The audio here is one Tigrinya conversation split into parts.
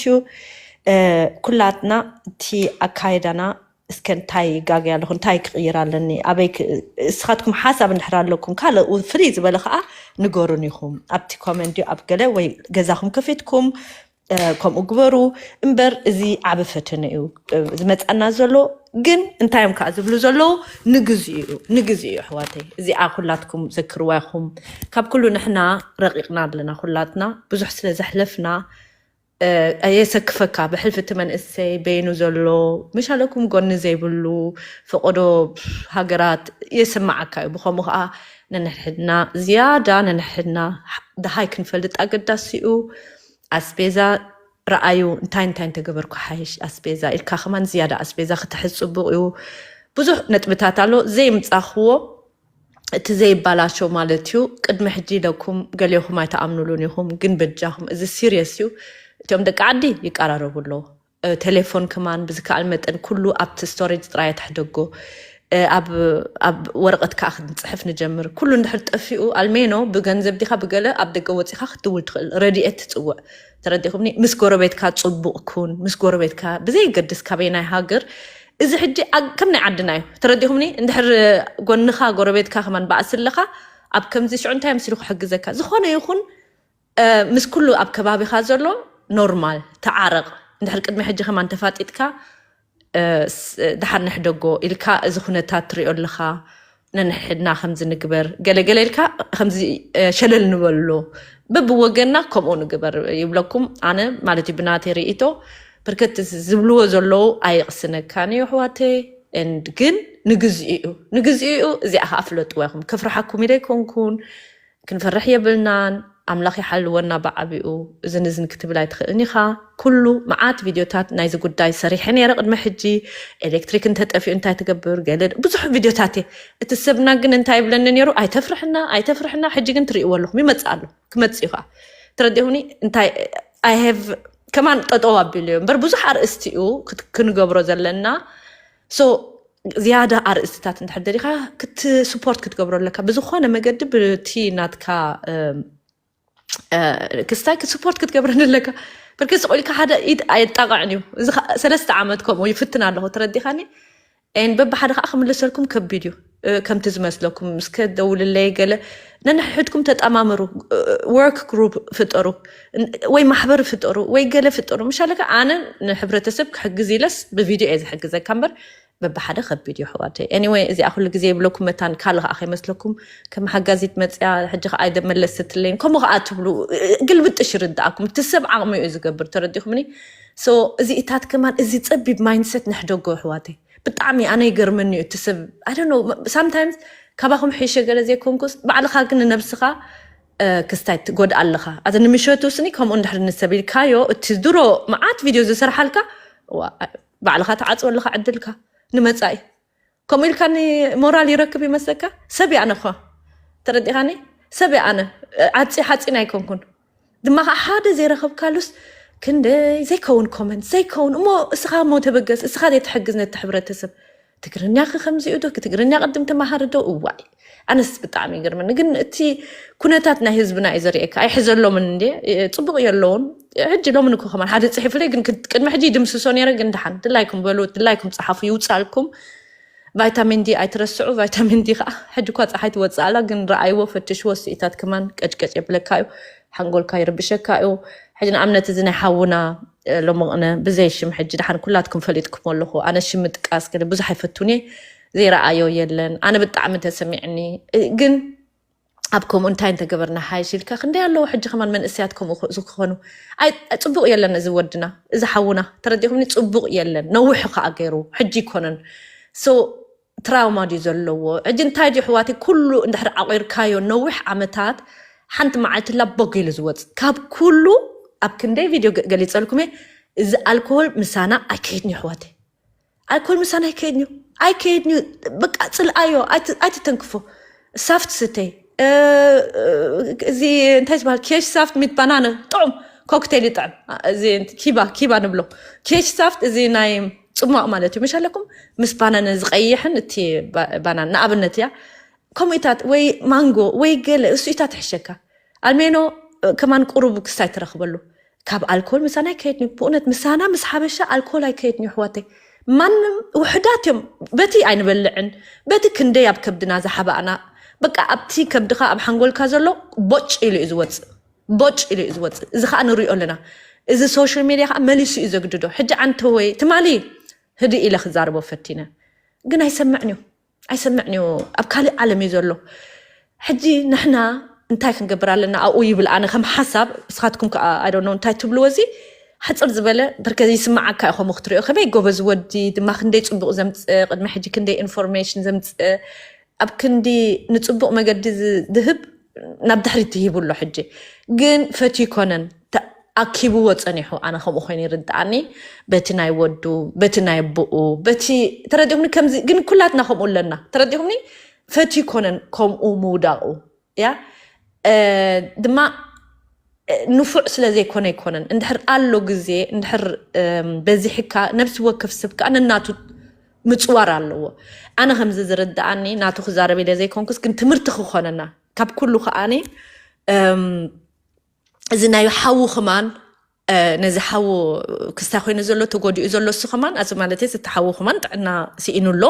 እዩ። ኩላትና እቲ ኣካይዳና እስከ እንታይ ይጋገ ኣለኹ፣ እንታይ ክቕይር ኣለኒ፣ ኣበይ እስኻትኩም ሓሳብ እንድሕር ኣለኩም፣ ካልእ ፍልይ ዝበለ ከዓ ንገሩን ኢኹም ኣብቲ ኮመንት ድዩ ኣብ ገለ ወይ ገዛኹም ከፊትኩም ከምኡ ግበሩ እምበር፣ እዚ ዓቢ ፈተነ እዩ ዝመጻና ዘሎ። ግን እንታይ እዮም ከዓ ዝብሉ ዘለዉ? ንግዜኡ እዩ፣ ንግዜኡ እዩ ኣሕዋተይ። እዚኣ ኩላትኩም ዘክርዋ ኢኹም። ካብ ኩሉ ንሕና ረቂቕና ኣለና፣ ኩላትና ብዙሕ ስለ ዘሕለፍና የሰክፈካ። ብሕልፊ እቲ መንእሰይ በይኑ ዘሎ፣ መሻለኩም ጎኒ ዘይብሉ ፈቆዶ ሃገራት የስምዓካ እዩ። ብኸምኡ ከዓ ነንሕድና ዝያዳ ነንሕድና ደሃይ ክንፈልጥ ኣገዳሲ እዩ። ኣስቤዛ ረኣዩ፣ እንታይ እንታይ እንተገበርኩ ሓይሽ ኣስቤዛ ኢልካ ከማን ዝያዳ ኣስቤዛ ክትሕዝ ፅቡቕ እዩ። ብዙሕ ነጥብታት ኣሎ ዘይምፃኽዎ፣ እቲ ዘይባላሸው ማለት እዩ። ቅድሚ ሕጂ ኢለኩም ገሌኹም ኣይተኣምኑሉን ኢኹም፣ ግን በጃኹም እዚ ሲሪየስ እዩ። እቲኦም ደቂ ዓዲ ይቀራረቡ ኣለዉ። ቴሌፎን ከማን ብዝከኣል መጠን ኩሉ ኣብቲ ስቶሬጅ ጥራይ ተሕደጎ። ኣብ ወረቐት ከዓ ክንፅሕፍ ንጀምር። ኩሉ እንድሕር ጠፊኡ ኣልሜኖ ብገንዘብ ዲካ ብገለ ኣብ ደገ ወፂካ ክትድውል ትኽእል፣ ረድኤት ትፅውዕ። ተረዲኹምኒ? ምስ ጎረቤትካ ፅቡቕ ኩን፣ ምስ ጎረቤትካ ብዘይገድስ ካበይ ናይ ሃገር። እዚ ሕጂ ከም ናይ ዓድና እዩ። ተረዲኹምኒ? እንድሕር ጎንኻ ጎረቤትካ ከማን ባእሲ ኣለካ፣ ኣብ ከምዚ ሽዑ እንታይ መሲሉ ክሕግዘካ? ዝኾነ ይኹን ምስ ኩሉ ኣብ ከባቢኻ ዘሎ ኖርማል ተዓረቕ። እንድሕር ቅድሚ ሕጂ ከማን ተፋጢጥካ ደሓን ንሕደጎ ኢልካ እዚ ኩነታት ትሪኦ ኣለኻ፣ ነንሕድና ከምዚ ንግበር ገለገለ ኢልካ ከምዚ ሸለል ንበሎ። በብወገንና ከምኡ ንግበር ይብለኩም። ኣነ ማለት እዩ ብናተይ ርእይቶ፣ ብርከት ዝብልዎ ዘለዉ ኣየቕስነካን እዩ ኣሕዋተይ። And ግን ንግዚኡ እዩ፣ ንግዚኡ እዩ። እዚኣ ከዓ ፍለጥዋ ኢኹም። ከፍርሓኩም ኢለ ኣይኮንኩን፣ ክንፈርሕ የብልናን። ኣምላኽ ይሓልወና ብዓቢኡ። እዝን እዝን ክትብል ኣይትኽእልን ኢኻ። ኩሉ መዓት ቪድዮታት ናይዚ ጉዳይ ሰሪሐ ነይረ ቅድሚ ሕጂ። ኤሌክትሪክ እንተጠፊኡ እንታይ ትገብር? ገለ ብዙሕ ቪድዮታት እየ። እቲ ሰብና ግን እንታይ ይብለኒ ነይሩ? ኣይተፍርሕና፣ ኣይተፍርሕና። ሕጂ ግን ትርእይዎ ኣለኹም፣ ይመጽእ ኣሎ፣ ክመጽእ እዩ ከዓ። ተረዲኹምኒ? እንታይ I have ከማን ጠጠው ኣቢሉ እዩ እምበር ብዙሕ ኣርእስቲ እዩ ክት-፣ ክንገብሮ ዘለና። So ዝያዳ ኣርእስትታት እንድሕር ደሊኻ ክት-፣ ስፖርት ክትገብሮ ኣለካ። ብዝኾነ መገዲ ብቲ ናትካ፣ እም፣ እ፣ ክስታይ ክት-፣ ስፖርት ክትገብረኒ ኣለካ። ብርክ ስቕ ኢልካ ሓደ ኢድ ኣየጣቕዕን እዩ። እዚ ኸ-፣ ሰለስተ ዓመት ከምኡ ይፍትን ኣለኹ፣ ተረዲኻኒ? ኤን በብሓደ ከዓ ክምልሰልኩም ከቢድ እዩ። እ፣ ከምቲ ዝመስለኩም፣ እስከ ደውልለይ ገለ ነንሕድኩም ተጣማምሩ፣ እ፣ ወርክ ግሩፕ ፍጠሩ፣ ን-፣ ወይ ማሕበር ፍጠሩ፣ ወይ ገለ ፍጠሩ። ምሻለካ ኣነ ንሕብረተሰብ ክሕግዝ ኢለስ ብቪድዮ እየ ዝሕግዘካ እምበር በብሓደ ከቢድ እዩ ኣሕዋተይ። ኤኒወይ፣ እዚኣ ኩሉ ግዜ ይብለኩም መታን ካልእ ከዓ ከይመስለኩም፣ ከም ሓጋዚት መፅያ ሕጂ ከዓ ኣይደመለስትለይን ከምኡ ከዓ ትብሉ፣ እ፣ ግልብጥሽ ይርድኣኩም። እቲ ሰብ ዓቕሚ እዩ ዝገብር፣ ተረዲኹምኒ? So እዚኢታት ከማን እዚ ፀቢብ ማይንድሰት ንሕደጎ ኣሕዋተይ። ብጣዕሚ ኣነ ይገርመኒ እዩ እቲ ሰብ። I don't know፣ sometimes ካባኹም ሒሸ ገለ ዘይኮንኩስ ባዕልኻ ግን ንነብስኻ፣ እ፣ ክስታይ ትጎድኣ ኣለኻ። ኣዚ ንምሸቱ ስኒ ከምኡ እንድሕር ንሰብ ኢልካዮ እቲ ድሮ መዓት ቪድዮ ዝሰርሓልካ፣ ዋ፣ ባዕልኻ ትዓፅወ ኣለኻ ዕድልካ ንመፃኢ። ከምኡ ኢልካኒ ሞራል ይረክብ ይመስለካ? ሰብ እየ ኣነ እኮ። ተረዲኻኒ? ሰብ እየ ኣነ። ዓፂ ሓፂን ኣይኮንኩን። ድማ ከዓ ሓደ ዘይረኸብካሉስ ክንደይ ዘይከውን ኮመንት፣ ዘይከውን እሞ እስኻ እሞ ተበገስ፣ እስኻ ዘይትሕግዝ ነቲ ሕብረተሰብ። ትግርኛ ከ ከምዚኡ ዶ? ትግርኛ ቅድም ተማሃሪ ዶ? እዋይ። ኣነስ ብጣዕሚ ይገርመኒ። ግን እቲ ኩነታት ናይ ህዝብና እዩ ዘርእየካ። ኣይሕዘሎምን እንዴ? ጽቡቕ የለውን። ሕጂ ሎምን እኮ ከማን ሓደ ጽሒፉለይ፣ ግን ክድ-፣ ቅድሚ ሕጂ ይድምስሶ ነይረ፣ ግን ደሓን ድላይኩም በሉ፣ ድላይኩም ጸሓፉ፣ ይውጻልኩም። ቫይታሚን ዲ ኣይትረስዑ። ቫይታሚን ዲ ከዓ ሕጂ እኳ ፀሓይ ትወፅእ ኣላ፣ ግን ረኣይዎ፣ ፈትሽዎ። ስኢታት ከማን ቀጭቀጭ የብለካ እዩ፣ ሓንጎልካ ይርብሸካ እዩ። ሕጂ ንኣብነት እዚ ናይ ሓውና፣ እ፣ ሎምቕነ ብዘይ ሽም ሕጂ ደሓን ኩላትኩም ፈሊጥኩም ኣለኹ። ኣነ ሽም ምጥቃስ ገለ ብዙሕ ኣይፈቱን እየ፣ ዘይረኣዮ የለን። ኣነ ብጣዕሚ ተሰሚዕኒ፣ እ፣ ግን ኣብ ከምኡ እንታይ እንተገበርና ሓይሽ ኢልካ ክንደይ ኣለዉ። ሕጂ ከማን መንእሰያት ከምኡ ክ-፣ ዝክኾኑ። ኣይ፣ ጽቡቕ የለን እዚ ወድና፣ እዚ ሓውና። ተረዲኹምኒ? ጽቡቕ የለን። ነዊሑ ከኣ ገይሩ። ሕጂ ይኮነን። So፣ ትራውማ ድዩ ዘለዎ? ሕጂ እንታይ ድዩ ኣሕዋተይ? ኩሉ እንድሕር ዓቂርካዮ ነዊሕ ዓመታት ሓንቲ መዓልቲ ላ ቦግ ኢሉ ዝወጽእ። ካብ ኩሉ ኣብ ክንደይ ቪድዮ ገ-፣ ገሊጸልኩም እየ። እዚ ኣልኮሆል ምሳና ኣይከይድን እዩ ኣሕዋተይ። ኣልኮል ምሳና ኣይከይድን እዩ። ኣይከይድን እዩ። በቃ ጽልኣዮ። ኣይት-፣ ኣይትተንክፎ። ሳፍት ስተይ። እ፣ እዚ እንታይ ዝበሃል? ኬሽ ሳፍት ሚት ባናነ። ጥዑም። ኮክቴል ይጥዕም። እዚ ኪባ፣ ኪባ ንብሎ። ኬሽ ሳፍት እዚ ናይ ጽሟቕ ማለት እዩ። ምሽ ኣለኩም? ምስ ባናነ ዝቐይሕን እቲ ባ-፣ ባናን ንኣብነት እያ። ከምኡታት ወይ ማንጎ ወይ ገለ እሱ ኢታ ትሕሸካ። ኣልሜኖ፣ እ፣ ከማን ቁሩብ ክስታይ ትረኽበሉ። ካብ ኣልኮል ምሳና ኣይከየድን እዩ። ብእውነት ምሳና ምስ ሓበሻ ኣልኮል ኣይከየድን እዩ ኣሕዋተይ። ማንም ውሕዳት እዮም። በቲ ኣይንበልዕን፣ በቲ ክንደይ ኣብ ከብድና ዝሓባእና፣ በቃ ኣብቲ ከብድኻ ኣብ ሓንጎልካ ዘሎ ቦጭ ኢሉ እዩ ዝወፅእ፣ ቦጭ ኢሉ እዩ ዝወፅእ። እዚ ከዓ ንሪኦ ኣለና። እዚ ሶሻል ሜድያ ከዓ መሊሱ እዩ ዘግድዶ። ሕጂ ዓንተወይ ትማሊ ህድእ ኢለ ክዛረቦ ፈቲነ፣ ግን ኣይሰምዕን እዩ፣ ኣይሰምዕን እዩ። ኣብ ካልእ ዓለም እዩ ዘሎ። ሕጂ ንሕና እንታይ ክንገብር ኣለና ኣብኡ ይብል ኣነ ከም ሓሳብ። ንስኻትኩም ከዓ I don't know እንታይ ትብልዎ። እዚ ሕፅር ዝበለ ብርከ ይስምዓካ እዩ። ከምኡ ክትሪኦ ከመይ ጎበዝ ወዲ ድማ ክንደይ ፅቡቕ ዘምፅእ፣ ቅድሚ ሕጂ ክንደይ ኢንፎርሜሽን ዘምፅእ፣ ኣብ ክንዲ ንፅቡቕ መገዲ ዝ- ዝህብ ናብ ድሕሪት ትሂቡ ኣሎ። ሕጂ ግን ፈትዩ ይኮነን ተ- ኣኪብዎ ፀኒሑ። ኣነ ከምኡ ኮይኑ ይርድኣኒ። በቲ ናይ ወዱ፣ በቲ ናይ ኣቦኡ፣ በቲ ተረዲኹምኒ። ከምዚ ግን ኩላትና ከምኡ ኣለና። ተረዲኹምኒ። ፈትዩ ይኮነን ከምኡ ምውዳቑ። ያ እ፣ ድማ እ፣ ንፉዕ ስለ ዘይኮነ ኣይኮነን። እንድሕር ኣሎ ግዜ፣ እንድሕር እም፣ በዚሕካ፣ ነብሲ ወከፍ ሰብ ከዓ ነናቱ ምፅዋር ኣለዎ። ኣነ ከምዚ ዝርድኣኒ ናቱ ክዛረብ ኢለ ዘይኮንኩስ፣ ግን ትምህርቲ ክኾነና ካብ ኩሉ ከዓኒ እም፣ እዚ ናይ ሓዉ ከማን እ፣ ነዚ ሓዉ ክስታይ ኮይኑ ዘሎ ተጎዲኡ ዘሎ እሱ ከማን ኣዚ ማለት እቲ ሓዉ ከማን ጥዕና ስኢኑ ኣሎ።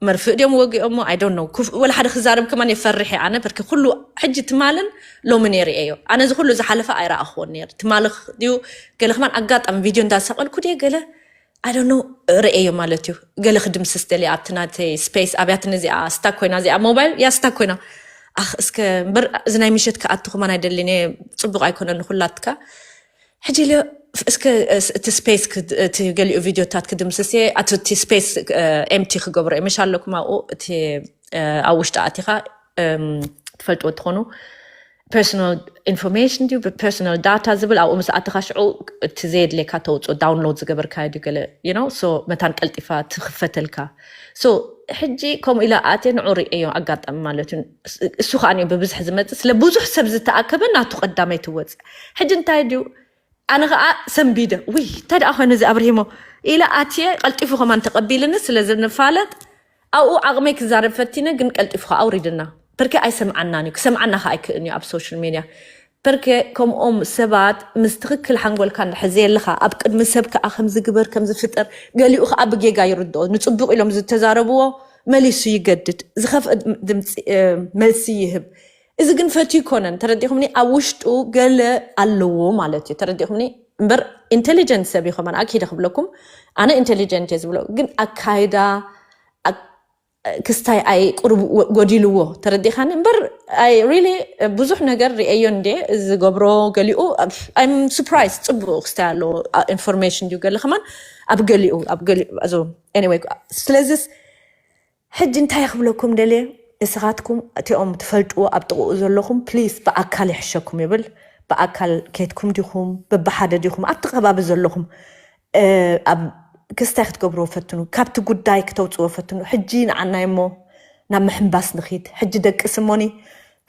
መርፍእ ድዮም ወጊኦሞ? I don't know። ክፍ- ወላ ሓደ ክዛረብ ከማን የፈርሕ እየ ኣነ። በርክ ኩሉ ሕጂ ትማልን ሎሚ ነይሩ እዮ። ኣነ እዚ ኩሉ ዝሓለፈ ኣይረኣኽዎን ነይሩ። ትማሊ ኽ- ድዩ ገለ ከማን ኣጋጣሚ ቪድዮ እንዳሰቐልኩ ድየ ገለ I don't know ርእየዮ ማለት እዩ። ገለ ክድምስስ ደልየ ኣብቲ ናተይ ስፔስ ኣብያት ነዚኣ ስታክ ኮይና እዚኣ ሞባይል ያ ስታክ ኮይና ኣኽ እስከ እምበር እዚ ናይ ምሸት ክኣቱ ከማን ኣይደልን እየ። ፅቡቕ ኣይኮነን ንኩላትካ። ሕጂ ኢለ እስከ እቲ ስፔስ እቲ ገሊኡ ቪድዮታት ክድምስስ እየ። ኣቲ እቲ ስፔስ ኤምቲ ክገብሮ እየ። መሻ ኣለኩም ኣብኡ እቲ ኣብ ውሽጢ ኣቲኻ ትፈልጥዎ ትኾኑ ፐርሶናል ኢንፎርሜሽን ድዩ ፐርሶናል ዳታ ዝብል ኣብኡ ምስ ኣተኻ ሽዑ እቲ ዘየድልየካ ተውፅኦ ዳውንሎድ ዝገበርካዮ ድዩ ገለ you know so መታን ቀልጢፋ ትኽፈተልካ። So ሕጂ ከምኡ ኢለ ኣትየ ንዑ ርእየዮ ኣጋጣሚ ማለት እዩ። እሱ ከዓ ብብዝሒ ዝመፅእ ስለ ብዙሕ ሰብ ዝተኣከበ ናቱ ቀዳማይ ትወፅእ። ሕጂ እንታይ ድዩ ኣነ ከዓ ሰንቢደ ውይ እንታይ ደኣ ኮይኑ እዚ ኣብርሂሞ ኢለ ኣትየ ቀልጢፉ ከማን ተቐቢልኒ ስለ ዝንፋለጥ ኣብኡ ዓቕመይ ክዛረብ ፈቲነ ግን ቀልጢፉ ከዓ ኣውሪድና። ፐርኬ ኣይሰምዓናን እዩ ክሰምዓና ከዓ ኣይክእልን እዩ ኣብ ሶሻል ሜድያ። ፐርኬ ከምኦም ሰባት ምስ ትኽክል ሓንጎልካ እንድሕር ዘየለኻ ኣብ ቅድሚ ሰብ ከዓ ከምዝግበር ከምዝፍጠር ገሊኡ ከዓ ብጌጋ ይርድኦ ንፅቡቕ ኢሎም ዝተዛረብዎ መሊሱ ይገድድ ዝኸፍእ ድምፂ መልሲ ይህብ። እዚ ግን ፈትዩ ይኮነን ተረዲኹምኒ ኣብ ውሽጡ ገለ ኣለዎ ማለት እዩ ተረዲኹምኒ። እምበር ኢንቴሊጀንት ሰብ ይኸመን ኣኪደ ክብለኩም ኣነ ኢንቴሊጀንት እየ ዝብሎ ግን ኣካይዳ ክስታይ ኣይ ቁሩብ ጎዲልዎ ተረዲኻኒ እምበር ኣይ ሪሊ ብዙሕ ነገር ርእየዮ እንዴ ዝገብሮ ገሊኡ I'm surprised ፅቡቅ ክስታይ ኣለዎ ኢንፎርሜሽን ድዩ ገለ ከማን ኣብ ገሊኡ ኣብ ገሊኡ ኣዞ anyway ስለዚስ ሕጂ እንታይ ክብለኩም ደልየ እስኻትኩም እቲኦም ትፈልጥዎ ኣብ ጥቕኡ ዘለኹም ፕሊስ ብኣካል ይሕሸኩም ይብል። ብኣካል ኬድኩም ዲኹም በብሓደ ዲኹም ኣብቲ ከባቢ ዘለኹም ኣብ ክስታይ ክትገብርዎ ፈትኑ ካብቲ ጉዳይ ክተውፅዎ ፈትኑ። ሕጂ ንዓናይ እሞ ናብ ምሕንባስ ንኺድ ሕጂ ደቂ ስሞኒ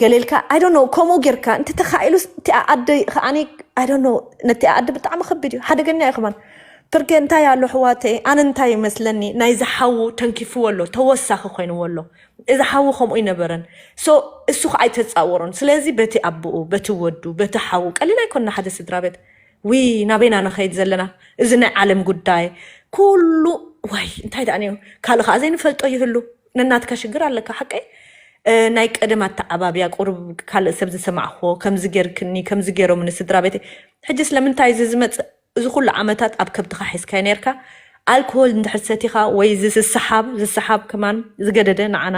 ገሌልካ I don't know ከምኡ ጌርካ እንተ ተኻኢሉስ እቲኣ ኣደ ከዓኒ I don't know ነቲኣ ኣደ ብጣዕሚ ከቢድ እዩ ሓደገኛ እዩ ከማን። ፐርኬ እንታይ ኣሎ ኣሕዋተይ ኣነ እንታይ ይመስለኒ ናይ ዝሓዉ ተንኪፍዎ ኣሎ ተወሳኺ ኮይንዎ ኣሎ። እዚ ሓዉ ከምኡ ይነበረን so እሱ ከዓ ኣይተፃወሮን ስለዚ በቲ ኣቦኡ በቲ ወዱ በቲ ሓዉ ቀሊል ኣይኮንና ሓደ ስድራ ቤት ውይ ናበይና ንኸይድ ዘለና እዚ ናይ ዓለም ጉዳይ ኩሉ ዋይ እንታይ ደኣ ካልእ ከዓ ዘይንፈልጦ ይህሉ። ነናትካ ሽግር ኣለካ ሓቀይ ናይ ቀደም ኣተዓባብያ ቁሩብ ካልእ ሰብ ዝሰማዕኽዎ ከምዚ ጌርክኒ ከምዚ ጌሮምኒ ስድራ ቤተይ ሕጂ ስለምንታይ እዚ ዝመፅእ እዚ ኩሉ ዓመታት ኣብ ከብድኻ ሒዝካዮ ነርካ ኣልኮል እንድሕር ሰቲኻ ወይ እዚ ዝሰሓብ ዝሰሓብ ከማን ዝገደደ ንዓና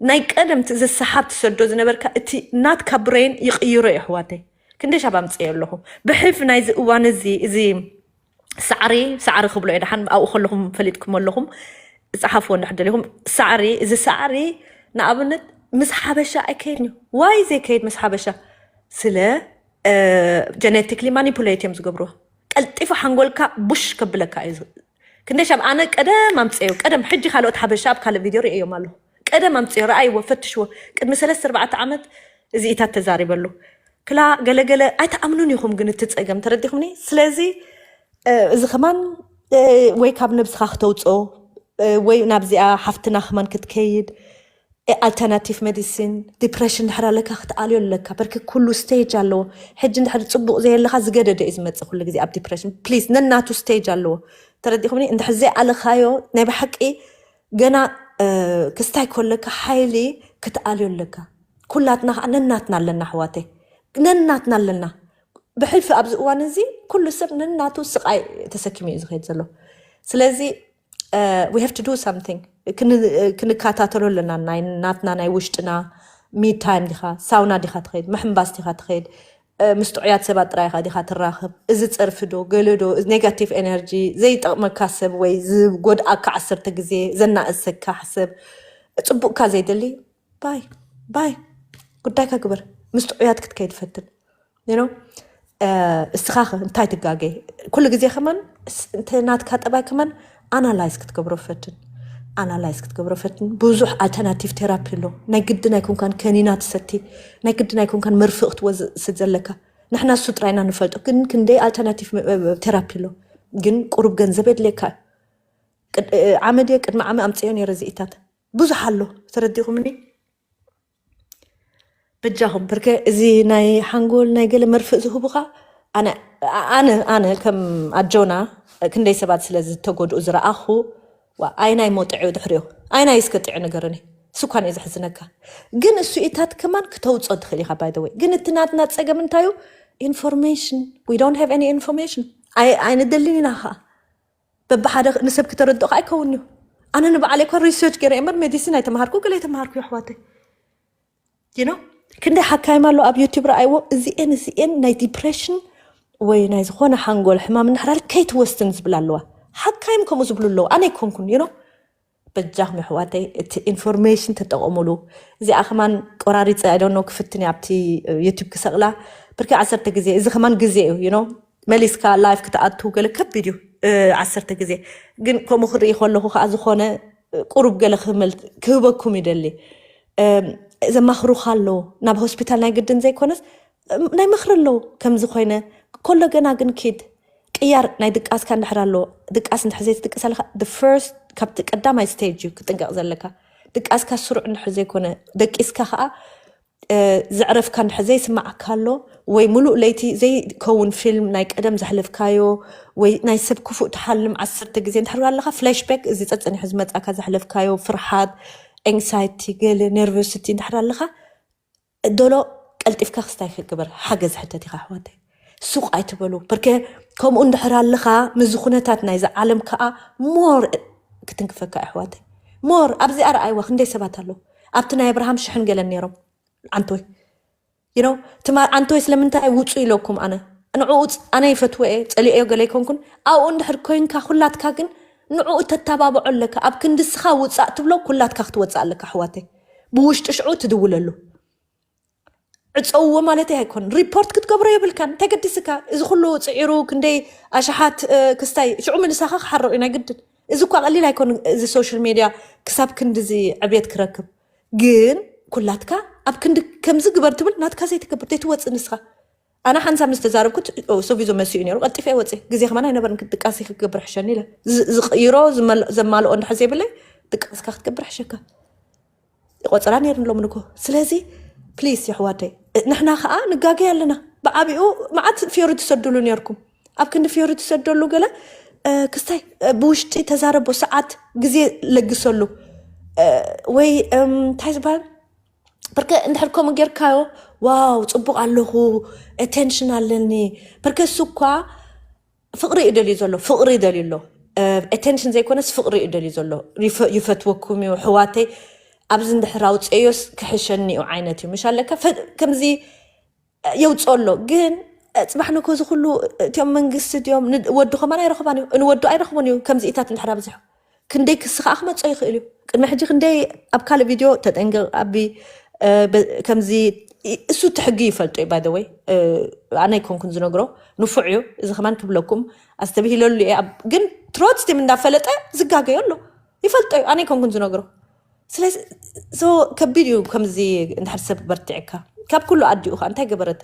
ናይ ቀደም ዝሰሓብ ትሰዶ ዝነበርካ እቲ ናትካ ብሬን ይቕይሮ እዩ ኣሕዋተይ ክንደይ ሻብ ኣምፅየ ኣለኹ ብሕልፊ ናይዚ እዋን እዚ እዚ ሳዕሪ ሳዕሪ ክብሎ እየ ደሓን ኣብኡ ከለኹም ፈሊጥኩም ኣለኹም ፃሓፍዎ እንድሕር ደሊኹም ሳዕሪ እዚ ሳዕሪ ንኣብነት ምስ ሓበሻ ኣይከይድን እዩ ዋይ ዘይከይድ ምስ ሓበሻ ስለ ጀነቲክሊ ማኒፑሌት እዮም ዝገብርዎ ቀልጢፉ ሓንጎልካ ቡሽ ከብለካ እዩ ክንደይ ሻብ ኣነ ቀደም ኣምፅዮ ቀደም ሕጂ ካልኦት ሓበሻ ኣብ ካልእ ቪድዮ ርእዮም ኣለኹ ቀደም ኣምፅዮ ረኣይዎ ፈትሽዎ ቅድሚ ሰለስተ ኣርባዕተ ዓመት እዚኢታት ተዛሪበሉ ክላ ገለገለ ኣይተኣምኑን ኢኹም ግን እቲ ፀገም ተረዲኹምኒ ስለዚ እዚ ከማን ወይ ካብ ነብስኻ ክተውፅኦ ወይ ናብዚኣ ሓፍትና ከማን ክትከይድ ኣልተርናቲቭ ሜዲሲን። ዲፕሬሽን ድሕር ኣለካ ክትኣልዮ ኣለካ። በርክ ኩሉ ስቴጅ ኣለዎ። ሕጂ እንድሕር ፅቡቅ ዘየለካ ዝገደደ እዩ ዝመፅእ ኩሉ ግዜ ኣብ ዲፕሬሽን። ፕሊዝ ነናቱ ስቴጅ ኣለዎ። ተረዲኹምኒ? እንድሕር ዘይኣለካዮ ናይ ብሓቂ ገና ክስታይ ከለካ ሓይሊ ክትኣልዮ ኣለካ። ኩላትና ከዓ ነናትና ኣለና ኣሕዋተይ፣ ነናትና ኣለና። ብሕልፊ ኣብዚ እዋን እዚ ኩሉ ሰብ ነናቱ ስቃይ ተሰኪሙ እዩ ዝኸይድ ዘሎ። ስለዚ we have to do something። ክንከታተሎ ኣለና። ናይ ናትና ናይ ውሽጥና ሚድ ታይም ዲኻ፣ ሳውና ዲኻ ትኸይድ፣ ምሕምባስ ዲኻ ትኸይድ፣ ምስ ጥዑያት ሰባት ጥራይኻ ዲኻ ትራኸብ። እዚ ጸርፊ ዶ ገለ ዶ፣ ኔጋቲቭ ኤነርጂ፣ ዘይጠቕመካ ሰብ ወይ ዝጎድኣካ ዓሰርተ ግዜ ዘናእሰካ ሰብ፣ ጽቡቕካ ዘይደሊ ባይ ባይ፣ ጉዳይካ ግበር። ምስ ጥዑያት ክትከይድ ፈትን። እስኻ እንታይ ትጋገ? ኩሉ ግዜ ከማን ናትካ ጠባይ ከማን ኣናላይዝ ክትገብሮ ፈትን። ኣናላይዝ ክትገብሮ ፈትን። ብዙሕ ኣልተርናቲቭ ቴራፒ ኣሎ። ናይ ግድን ኣይኮንካን ከኒና ትሰቲ፣ ናይ ግድን ኣይኮንካን መርፍእ ክትወስድ ዘለካ። ንሕና እሱ ጥራይና ንፈልጦ፣ ግን ክንደይ ኣልተርናቲቭ ቴራፒ ኣሎ። ግን ቁሩብ ገንዘብ የድልየካ። ዓመድ እየ ቅድሚ ዓመ ኣምፅዮ ነይረ ዝኢታት ብዙሕ ኣሎ። ተረዲኹምኒ? በጃኹም ብርከ እዚ ናይ ሓንጎል ናይ ገለ መርፍእ ዝህቡኻ ኣነ ኣነ ኣነ ከም ኣጆና ክንደይ ሰባት ስለ ዝተጎድኡ ዝረኣኹ። ኣይናይ ሞጥዑ ድሕሪዮ ኣይናይ እስከ ጥዑ ነገርኒ ስኳን እዩ ዝሕዝነካ። ግን እሱ ኢታት ከማን ክተውፆ ትኽእል ኢኻ። ባይ ወይ ግን እቲ ናትና ፀገም እንታዩ? ኢንፎርሜሽን። We don't have any information። ኣይንደልን ኢና ኸዓ በብሓደ ንሰብ ክተረድኦ ከዓ ኣይከውን እዩ። ኣነ ንባዕለይ እኳ ሪሰርች ገይረ እምበር ሜዲሲን ኣይተምሃርኩ ገለ ኣይተምሃርኩ ኣሕዋተይ። You know? ክንደይ ሓካይም ኣሎ ኣብ ዩቲብ ረኣይዎ። እዚኤን እዚኤን ናይ ዲፕሬሽን ወይ ናይ ዝኾነ ሓንጎል ሕማም እንድሕር ከይትወስድን ዝብል ኣለዋ። ሓካይም ከምኡ ዝብሉ ኣለዉ። ኣነ ኣይኮንኩን you know? በጃኹም ኣሕዋተይ እቲ ኢንፎርሜሽን ተጠቐሙሉ። እዚኣ ከማን ቆራሪፀ I don't know ክፍትን እየ ኣብቲ ዩቲብ ክሰቕላ። ብርኪ ዓሰርተ ግዜ እዚ ከማን ግዜ እዩ you know? መሊስካ ላይፍ ክትኣቱ ገለ ከቢድ እዩ። ዓሰርተ ግዜ ግን ከምኡ ክርኢ ከለኹ ከዓ ዝኾነ ቁሩብ ገለ ክህበኩም ይደሊ። ዘማኽሩኻ ኣለዉ ናብ ሆስፒታል ናይ ግድን ዘይኮነስ ናይ ምኽሪ ኣለዉ። ከምዚ ኮይነ ከሎ ገና ግን ኪድ ቅያር ናይ ድቃስካ እንድሕር ኣለዎ። ድቃስ እንድሕር ዘይትድቅስ ኣለካ first ካብቲ ቀዳማይ ስቴጅ እዩ ክጥንቀቕ ዘለካ። ድቃስካ ስሩዕ እንድሕር ዘይኮነ ደቂስካ ከዓ ዘዕረፍካ እንድሕር ዘይስማዓካ ኣሎ ወይ ሙሉእ ለይቲ ዘይከውን ፊልም ናይ ቀደም ዘሕለፍካዮ ወይ ናይ ሰብ ክፉእ ትሓልም ዓሰርተ ግዜ እንድሕር ኣለካ ፍላሽ ባክ እዚ ፀፀኒሑ ዝመፃካ ዘሕለፍካዮ ፍርሓት፣ ኤንግዛይቲ፣ ገለ ነርቨሲቲ እንድሕር ኣለካ ዶሎ ቀልጢፍካ ክስታይ ክግበር ሓገዝ ሕተት ኢኻ ኣሕዋተይ። ሱቕ ኣይትበሉ ብርከ ከምኡ እንድሕር ኣለኻ ምዚ ኩነታት ናይዚ ዓለም ከዓ ሞር ክትንክፈካ ኣሕዋተይ። ሞር ኣብዚኣ ረኣይዋ ክንደይ ሰባት ኣለዉ ኣብቲ ናይ ኣብርሃም ሽሕን ገለን ነይሮም ዓንቶይ you know ትማ ዓንቶይ ስለምንታይ ውፁ ኢለኩም ኣነ ንዕኡ ኣነ ይፈትወ እየ ፀሊኦዮ ገለ ይኮንኩን ኣብኡ እንድሕር ኮይንካ ኩላትካ ግን ንዕኡ ተተባብዖ ኣለካ ኣብ ክንዲ ስኻ ውፃእ ትብሎ ኩላትካ ክትወፅእ ኣለካ ኣሕዋተይ ብውሽጢ ሽዑ ትድውለሉ ዕፀውዎ ማለት ኣይኮን ሪፖርት ክትገብሮ የብልካን እንታይ ገዲስካ እዚ ኩሉ ፅዒሩ ክንደይ ኣሽሓት ክስታይ ሽዑ ምንሳኻ ክሓርቕ እዩ ናይ ግድን እዚ እኳ ቀሊል ኣይኮን እዚ ሶሻል ሜድያ ክሳብ ክንድዚ ዕብየት ክረክብ ግን ኩላትካ ኣብ ክንዲ ከምዚ ግበር ትብል ናትካ ዘይትገብር ዘይትወፅእ ንስኻ ኣነ ሓንሳብ ምስ ተዛረብኩት ሶቪዞ መሲኡ ነይሩ ቀልጢፈ ወፂ ግዜ ከማን ኣይነበርን ድቃሲ ክገብር ሕሸኒ ኢለ ዝቕይሮ ዘማልኦ እንድሕር ዘይብለይ ድቃስካ ክትገብር ሕሸካ ይቆፅራ ነይሩ ሎሚ ንኮ ስለዚ ፕሊስ የሕዋተይ ንሕና ከዓ ንጋገይ ኣለና ብዓቢኡ መዓት ፊዮሪ ትሰድሉ ነርኩም ኣብ ክንዲ ፊዮሪ ትሰደሉ ገለ ክስታይ ብውሽጢ ተዛረቦ ሰዓት ግዜ ለግሰሉ ወይ እንታይ ዝበሃል ብርከ እንድሕር ከምኡ ጌርካዮ ዋው ፅቡቅ ኣለኹ ኣቴንሽን ኣለኒ ብርከ እሱ እኳ ፍቅሪ እዩ ደልዩ ዘሎ ፍቅሪ ደልዩ ኣሎ ኣቴንሽን ዘይኮነስ ፍቅሪ እዩ ደልዩ ዘሎ ይፈትወኩም እዩ ሕዋተይ ኣብዚ እንድሕር ኣውፅእዮስ ክሕሸኒ እዩ ዓይነት እዩ ምሽ ኣለካ ከምዚ የውፅኦ ኣሎ ግን ፅባሕ ንኮ እዚ ኩሉ እቲኦም መንግስቲ ድዮም ወዲ ከማን ኣይረኽባን እዩ ንወዱ ኣይረኽቡን እዩ ከምዚ ኢታት እንድሕር ኣብዚሑ ክንደይ ክሲ ከዓ ክመፅኦ ይኽእል እዩ ቅድሚ ሕጂ ክንደይ ኣብ ካልእ ቪድዮ ተጠንቅቕ ኣቢ ከምዚ እሱ እቲ ሕጊ ይፈልጦ እዩ ባይ ወይ ኣነ ይኮንኩን ዝነግሮ ንፉዕ እዩ እዚ ከማን ክብለኩም ኣስተብሂለሉ እየ ግን ትሮትስቲም እንዳፈለጠ ዝጋገዮ ኣሎ ይፈልጦ እዩ ኣነ ይኮንኩን ዝነግሮ ስለዚ ከቢድ እዩ ከምዚ እንድሕር ሰብ በርቲዕካ ካብ ኩሉ ኣዲኡ ከዓ እንታይ ገበረት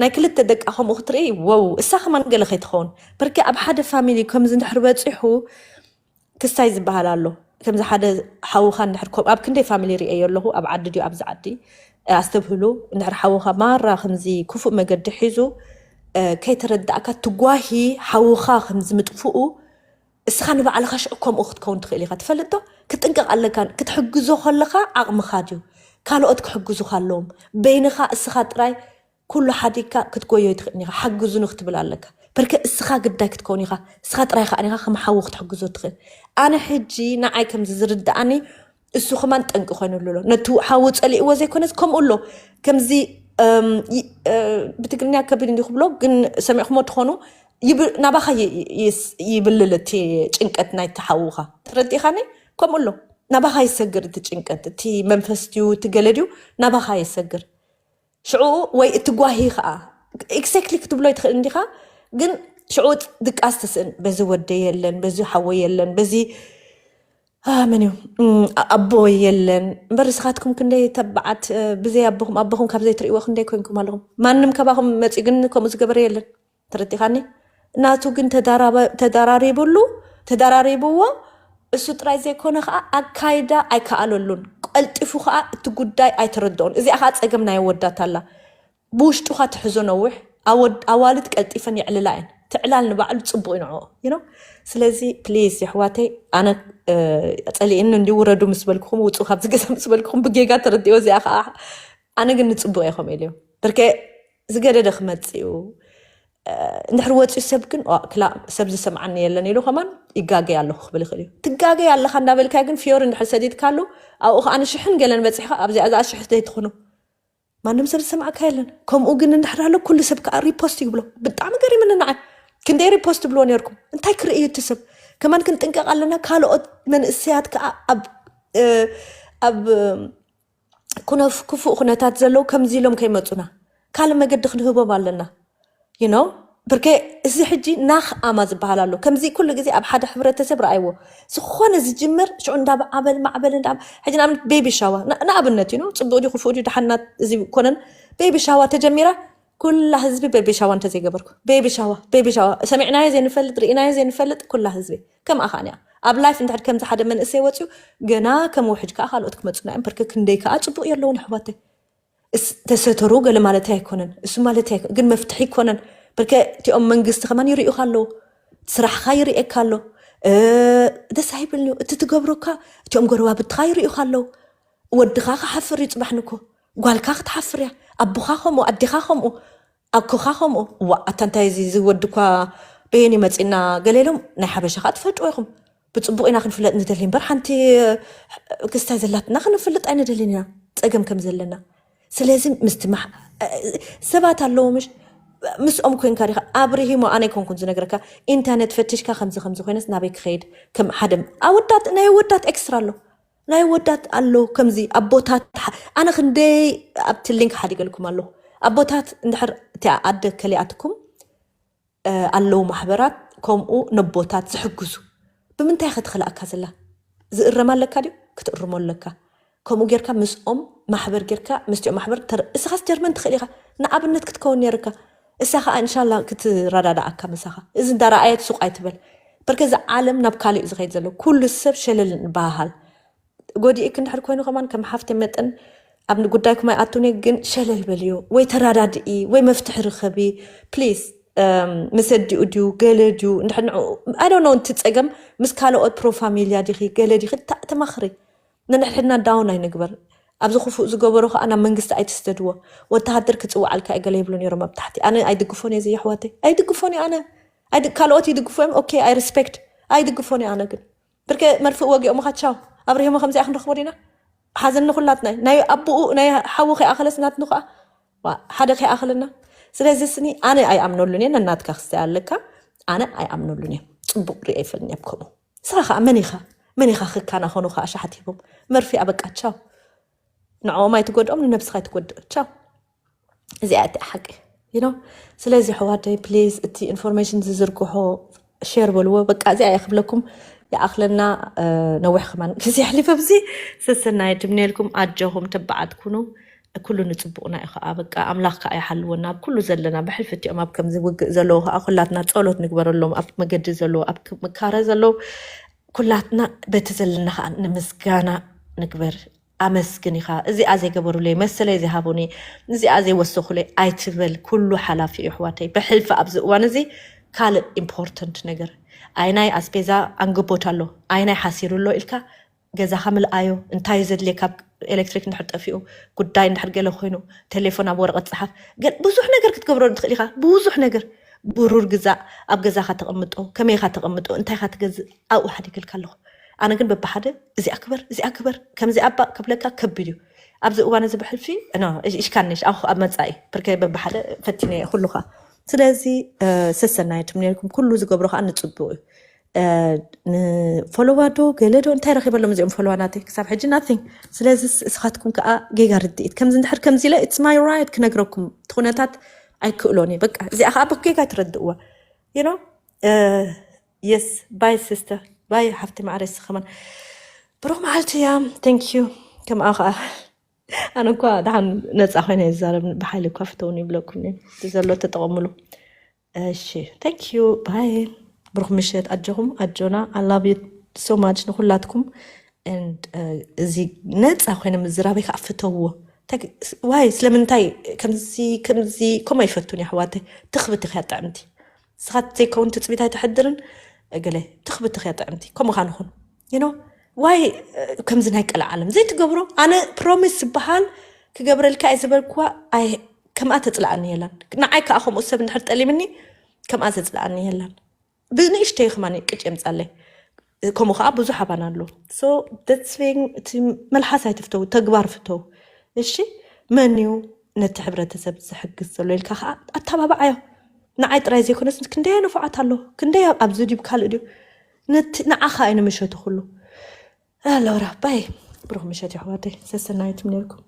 ናይ ክልተ ደቃ ከምኡ ክትርኢ ወው እሳ ከማን ገለ ከይትኸውን ብርኪ ኣብ ሓደ ፋሚሊ ከምዚ እንድሕር በፂሑ ክስታይ ዝበሃል ኣሎ ከምዚ ሓደ ሓውኻ እንድሕር ኮ- ኣብ ክንደይ ፋሚሊ ርእየ ኣለኹ፣ ኣብ ዓዲ ድዩ ኣብዚ ዓዲ፣ ኣስተብህሉ። እንድሕር ሓውኻ ማራ ከምዚ ክፉእ መገዲ ሒዙ፣ እ፣ ከይተረዳእካ ትጓሂ፣ ሓውኻ ከምዚ ምጥፍኡ፣ እስኻ ንባዕልኻ ሽዑ ከምኡ ክትከውን ትኽእል ኢኻ። ትፈልጥ ዶ? ክትጥንቀቕ ኣለካ። ክትሕግዞ ከለኻ ዓቕምኻ ድዩ? ካልኦት ክሕግዙኻ ኣለዎም። በይንኻ እስኻ ጥራይ ኩሉ ሓዲግካ ክትጎዮ ኣይትኽእልን ኢኻ። ሓግዙኒ ክትብል ኣለካ። በርከ እስኻ ግዳይ ክትከውን ኢኻ። እስኻ ጥራይ ኸኣ ኢኻ ከም ሓዊ ክትሕግዞ ትኽእል። ኣነ ሕጂ ንዓይ ከምዚ ዝርድኣኒ እሱ ከማን ጠንቂ ኮይኑሉ ኣሎ። ነቲ ሓዊ ጸሊእዎ ዘይኮነስ ከምኡ ኣሎ። ከምዚ፣ እም፣ ይ-፣ እ፣ ብትግርኛ ከቢድ እንዲ ክብሎ ግን ሰሚዕኩሞ ትኾኑ፣ ይብ-፣ ናባኻ ይ-፣ ይስ-፣ ይብልል እቲ ጭንቀት ናይቲ ሓውኻ። ተረዲኻኒ? ከምኡ ኣሎ። ናባኻ ይሰግር እቲ ጭንቀት፣ እቲ መንፈስ ድዩ፣ እቲ ገለ ድዩ፣ ናባኻ ይሰግር። ሽዑ ወይ እቲ ጓሂ ኸኣ ኤግዛክትሊ ክትብሎ ይትኽእል እንዲኻ፣ ግን ሽዑ ድቃስ ትስእን። በዚ ወደይ የለን፣ በዚ ሓወይ የለን፣ በዚ፣ አ፣ መን እዩ? እም፣ ኣ-፣ ኣቦይ የለን። እምበር ንስኻትኩም ክንደይ ተባዓት፣ እ፣ ብዘይ ኣቦኹም፣ ኣቦኹም ካብ ዘይትርእይዎ ክንደይ ኮንኩም ኣለኹም። ማንም ካባኹም መጺኡ ግን ከምኡ ዝገበረ የለን። ተረዲኻኒ? ናቱ ግን ተዳራበ-፣ ተዳራሪብሉ፣ ተዳራሪብዎ። እሱ ጥራይ ዘይኮነ ኸኣ ኣካይዳ ኣይከኣለሉን። ቀልጢፉ ኸኣ እቲ ጉዳይ ኣይተረድኦን። እዚኣ ኸኣ ጸገም ናይ ኣወዳት ኣላ። ብውሽጡኻ ትሕዞ ነዊሕ፣ ኣወድ-፣ ኣዋልድ ቀልጢፈን የዕልላ እየን። ትዕላል ንባዕሉ ጽቡቕ እዩ ንዕኦ፣ you know? ስለዚ ፕሊዝ የሕዋተይ፣ ኣነ፣ እ፣ ጸሊእኒ እንዲ ውረዱ ምስ በልኩኹም፣ ውጹ ካብዚ ገዛ ምስ በልኩኹም ብጌጋ ተረዲኦ። እዚኣ ኸኣ ኣነ ግን ንጽቡቕ እየ ከምኡ ኢለዮ። ብርከ ዝገደደ ክመጽእ እዩ። እ፣ እንድሕር ወጺኡ ሰብ ግን፣ ዋ፣ ክላ-፣ ሰብ ዝሰምዓኒ የለን ኢሉ ከማን ይጋገይ ኣለኹ ክብል ይኽእል እዩ። ትጋገይ ኣለኻ እንዳበልካዮ ግን ፊዮሪ እንድሕር ሰዲድካሉ፣ ኣብኡ ኸኣ ንሽሕን ገለን በጺሕኻ ኣብዚኣ እዚኣ ሽሕ ዘይትኾኑ። ማንም ሰብ ዝሰምዓካ የለን። ከምኡ ግን እንድሕር ኣሎ ኩሉ ሰብ ከኣ ሪፖስት ይብሎ። ብጣዕሚ ገሪምኒ ንዓይ። ክንደይ ሪፖስት ትብልዎ ነርኩም? እንታይ ክርኢ እዩ እቲ ሰብ? ከማን ክንጥንቀቕ ኣለና። ካልኦት መንእሰያት ከኣ ኣብ፣ እ፣ ኣብ፣ እ፣ ኩነፍ-፣ ክፉእ ኩነታት ዘለዉ ከምዚ ኢሎም ከይመጹና ካልእ መገዲ ክንህቦም ኣለና። You know? ብርከ እዚ ሕጂ ናኽ ኣማ ዝበሃል ኣሎ። ከምዚ ኩሉ ግዜ ኣብ ሓደ ሕብረተሰብ ረኣይዎ። ዝኾነ ዝጅምር ሽዑ እንዳ ማዕበል፣ ማዕበል፣ እንዳ-፣ ሕጂ ንኣብነት ቤቢ ሻዋ፣ ን-፣ ንኣብነት እዩ፣ ጽቡቕ ድዩ ክፉእ ድዩ፣ ደሓናት እዚ ኮነን፣ ቤቢ ሻዋ ተጀሚራ፣ ኩላ ህዝቢ ቤቢ ሻዋ እንተዘይገበርኩ፣ ቤቢ ሻዋ፣ ቤቢ ሻዋ፣ ሰሚዕናዮ ዘይንፈልጥ፣ ርኢናዮ ዘይንፈልጥ፣ ኩላ ህዝቢ። ከምኣ ኸኣ እያ። ኣብ ላይፍ እንድሕር ከምዚ ሓደ መንእሰይ ወጺኡ፣ ገና ከም ውሕጅ ከኣ ካልኦት ክመጹና እዮም። ብርከ ክንደይ ከኣ ጽቡቕ የለውን ኣሕዋተይ። እስ-፣ ተሰተሩ ገለ ማለት ኣይኮነን። እሱ ማለት ኣይኮ-፣ ግን መፍትሒ ኣይኮነን። ብርከ እቲኦም መንግስቲ ከማን ይርእዩኻ ኣለዉ። ስራሕኻ ይርእየካ ኣሎ። እ፣ ደስ ኣይብልንዩ። እቲ ትገብሮካ እቲኦም ጎረባብትኻ ይርእዩኻ ኣለዉ። ወድኻ ክሓፍር እዩ ጽባሕ ንኮ። ጓልካ ክትሓፍር እያ። ኣቦኻ ከምኡ፣ ኣዴኻ ከምኡ፣ ኣኮኻ ከምኡ። ዋ፣ ኣታ እንታይ እዚ፣ እዚ ወዲ እኳ በየን እዩ መጺእና ገለ ኢሎም ናይ ሓበሻ ኸኣ ትፈልጥዎ ኢኹም። ብጽቡቕ ኢና ክንፍለጥ ንደሊ እምበር ሓንቲ ክስታይ ዘላትና ክንፍልጥ ኣይንደልን ኢና፣ ጸገም ከም ዘለና። ስለዚ ምስቲ ማሕ-፣ ሰባት ኣለዉ ምሽ-፣ ምስኦም ኮንካ ዲኻ ኣብርሂሞ፣ ኣነ ኣይኮንኩን ዝነግረካ፣ ኢንተርነት ፈቲሽካ ከምዚ ከምዚ ኮይነስ ናበይ ክኸይድ፣ ከም ሓደ ኣወዳት፣ ናይ ኣወዳት ኤክስትራ ኣሎ፣ ናይ ኣወዳት ኣሎ ከምዚ ኣቦታት ሓ-፣ ኣነ ክንደይ ኣብቲ ሊንክ ሓዲገልኩም ኣለኹ። ኣቦታት እንድሕር እቲኣ ኣደ ከሊኣትኩም፣ እ፣ ኣለዉ ማሕበራት ከምኡ ነቦታት ዝሕግዙ። ብምንታይ ኢኻ ትኽልኣካ ዘላ? ዝእረም ኣለካ ድዩ? ክትእርሞ ኣለካ። ከምኡ ጌርካ ምስኦም ማሕበር ጌርካ፣ ምስቲኦም ማሕበር ተር-፣ እስኻስ ጀርመን ትኽእል ኢኻ። ንኣብነት ክትከውን ነይርካ። እሳ ኸኣ እንሻላ ክትረዳድኣካ ምሳኻ። እዚ እንዳረኣየት ሱቕ ኣይትበል። በርከ እዚ ዓለም ናብ ካልእ እዩ ዝኸይድ ዘሎ። ኩሉ ሰብ ሸለል ንበሃሃል። ጎዲእክ እንድሕር ኮይኑ ከማን ከም ሓፍቲ መጠን ኣብ ጉዳይኩም ኣይኣቱን እየ፣ ግን ሸለል በልዮ ወይ ተራዳድኢ ወይ መፍትሒ ርከቢ ፕሊዝ። ምስ ኣዲኡ ድዩ ገለ ድዩ እንድሕር ንዕኡ፣ I don't know፣ እቲ ጸገም ምስ ካልኦት ፕሮ ፋሚልያ ዲኺ ገለ ዲኺ ተ-፣ ተማኽሪ። ነንሕድሕድና ዳውን ኣይንግበር። ኣብዚ ክፉእ ዝገበሮ ከኣ ናብ መንግስቲ ኣይትስደድዎ። ወተሃደር ክጽውዓልካ እዩ ገለ ይብሉ ነይሮም ኣብ ታሕቲ። ኣነ ኣይድግፎን እየ እዚ ኣሕዋተይ። ኣይድግፎን እየ ኣነ። ኣይድ-፣ ካልኦት ይድግፎ እዮም። ኦኬ፣ I respect። ኣይድግፎን እየ ኣነ ግን። ብርከ መርፍእ ወጊኦምኻ ቻው። ኣብርሂሞ ከምዚኣ ክንረኽቦ ዲና? ሓዘን ንኹላትና እዩ። ናይ ኣቦኡ፣ ናይ ሓዉ ከይኣኸለስ ናትኑ ከኣ፣ ዋ፣ ሓደ ከይኣኸለና። ስለዚ ስኒ ኣነ ኣይኣምነሉን እየ፣ ነናትካ ክስታይ ኣለካ። ኣነ ኣይኣምነሉን እየ። ጽቡቕ ሪአ ይፈልኒ እየ ከምኡ። ንስኻ ከኣ መን ኢኻ? መን ኢኻ ክካናኸኑ ከኣ ሻሓት ሂቦም? መርፍእ ኣበቃ ቻው። ንዕኦም ኣይትጎድኦም፣ ንነብስኻ ኣይትጎድእ። ቻው። እዚኣ እያ ሓቂ። You know? ስለዚ ኣሕዋተይ ፕሊዝ እቲ ኢንፎርሜሽን ዝዝርግሖ ሼር በልዎ። በቃ እዚኣ እየ ክብለኩም። ይኣኽለና፣ እ፣ ነዊሕ ከማን ግዜ ኣሕሊፈ ኣብዚ። ሰሰናዩ ትምነየልኩም። ኣጆኹም ተባዓት ኩኑ። ኩሉ ንጽቡቕና እዩ ከኣ። በቃ ኣምላኽ ከኣ ይሓልወና። ኣብ ኩሉ ዘለና ብሕልፊ እቲኦም ኣብ ከምዚ ውግእ ዘለዉ ከኣ ኩላትና ጸሎት ንግበረሎም። ኣብ መገዲ ዘለዉ፣ ኣብ ክ-፣ መካረ ዘለዉ ኩላትና በቲ ዘለና ከዓ ንምስጋና ንግበር። ኣመስግን ኢኻ። እዚኣ ዘይገበሩለይ፣ መሰለይ ዘይሃቡኒ፣ እዚኣ ዘይወሰኹለይ ኣይትበል። ኩሉ ሓላፊ እዩ ኣሕዋተይ። ብሕልፊ ኣብዚ እዋን እዚ ካልእ ኢምፖርተንት ነገር፣ ኣይናይ ኣስቤዛ ኣንግቦት ኣሎ፣ ኣይናይ ሓሲሩ ኣሎ ኢልካ ገዛኻ ምልኣዮ። እንታይ እዩ ዘድልየካ? ኤሌክትሪክ እንድሕር ጠፊኡ፣ ጉዳይ እንድሕር ገለ ኮይኑ፣ ቴሌፎን ኣብ ወረቐት ጸሓፍ። ገ- ብዙሕ ነገር ክትገብረሉ ትኽእል ኢኻ። ብዙሕ ነገር፣ ብሩር ግዛእ፣ ኣብ ገዛኻ ተቐምጦ፣ ከመይኻ ተቐምጦ፣ እንታይኻ ትገዝእ፣ ኣብኡ ሓዲገልካ ኣለኹ። ኣነ ግን በብሓደ እዚኣ ክበር፣ እዚኣ ክበር፣ ከምዚ ኣባ ክብለካ ከቢድ እዩ። ኣብዚ እዋን እዚ ብሕልፊ ኖ፣ እሽ- እሽካነሽ ኣኹ ኣብ መጻኢ ብርከ በብሓደ ፈቲነ ኩሉኻ። ስለዚ ሰሰናየትም ነርኩም፣ ኩሉ ዝገብሮ ከዓ ንጽቡቅ እዩ። ፎሎዋ ዶ ገለ ዶ እንታይ ረኺበሎም እዚኦም ፎሎዋ ናተይ ክሳብ ሕጂ ናቲንግ። ስለዚ እስኻትኩም ከዓ ጌጋ ርድኢት ከምዚ እንድሕር ከምዚ ኢለ it's my right ክነግረኩም እቲ ኩነታት ኣይክእሎን እየ። በቃ እዚኣ ከዓ ብጌጋ ትረድእዋ you know። Yes, bye sister, bye ሓፍቲ ማዕረ። ስኸመን ብሩኽ መዓልቲ እያ። Thank you። ከምኣ ከዓ ኣነ እኳ ደሓን ነፃ ኮይነ ይዛረብ፣ ብሓይሊ እኳ ፍተውኒ ይብለኩም እየ። እቲ ዘሎ ተጠቐምሉ። እሺ፣ thank you, bye። ብሩኽ ምሸት። ኣጆኹም ኣጆና። I love you so much ንኩላትኩም። And እዚ ነፃ ኮይነ ምዝራበይ ከዓ ፍተውዎ። ዋይ ስለምንታይ ከምዚ ከምዚ ከምኡ ኣይፈቱን እየ ኣሕዋተይ። ትኽብት እያ ጥዕምቲ። ንስኻ ዘይከውን ትፅቢት ኣይተሕድርን። ገለ ትኽብት እያ ጥዕምቲ። ከምኡ ኻ ንኹን you know። ዋይ ከምዚ ናይ ቀልዓለም ዘይትገብሮ። ኣነ ፕሮሚስ ዝበሃል ክገብረልካ እየ ዝበልኩዋ። ከምኣ ተፅልኣኒ የላን። ንዓይ ከዓ ከምኡ ሰብ እንድሕር ጠሊምኒ ከምኣ ዘፅልኣኒ የላን። ብንእሽተይ ከማን ቅጭ የምፃለይ። ከምኡ ከዓ ብዙሕ ኣባና ኣሎ። So that's thing፣ እቲ መልሓስ ኣይትፍተው፣ ተግባር ፍተው። እሺ፣ መን እዩ ነቲ ሕብረተሰብ ዝሕግዝ ዘሎ ኢልካ ከዓ ኣተባብዓዮ። ንዓይ ጥራይ ዘይኮነስ ክንደይ ንፉዓት ኣሎ፣ ክንደይ ኣብ- ኣብዚ ድዩ ካልእ ድዩ፣ ነቲ ንዓኻ እዩ ንምሸቱ ኩሉ። ኣለውራ ባይ ብሩኽ ምሸት ይሕዋተይ፣ ሰሰናይትም ነርኩም።